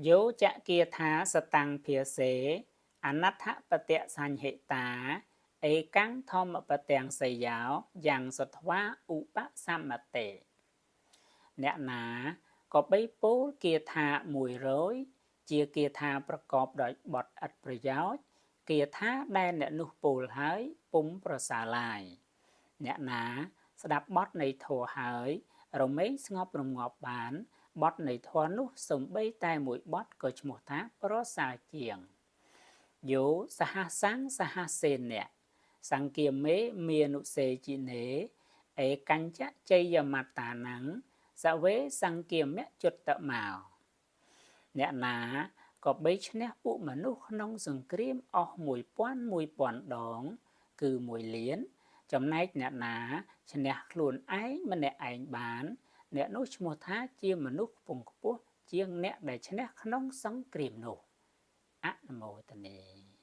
យោចគាថាសតាំងភាសេអនដ្ឋបតសញ្ហិតា ឯកាំងធម្មបទាំងសយោយ៉ាងសត្វាឧបសមតេអ្នកណាក៏បីពោលគាថា100ជាគាថាប្រកបដោយបទឥតប្រយោជន៍គាថាដែលអ្នកនោះពោលហើយពុំប្រសើរឡើយអ្នកណាស្ដាប់បទនៃធម៌ហើយរមែងស្ងប់រងាប់បានបទនៃធម៌នោះសំបីតែមួយបទក៏ឈ្មោះថាប្រសើរជាងយោសហសੰសហសេនៈសង្គាមេមានុសេជីនេឯកញ្ចជ័យមត្តានំសវេសង្គាមជុត្តមោអ្នកណាក៏បីឈ្នះពួកមនុស្សក្នុងសង្គ្រាមអស់1000 1000ដងគឺ1លានចំណែកអ្នកណាឈ្នះខ្លួនឯងម្នាក់ឯងបានអ្នកនោះឈ្មោះថាជាមនុស្សខ្ពង់ខ្ពស់ជាងអ្នកដែលឈ្នះក្នុងសង្គ្រាមនោះអនុមោទនា។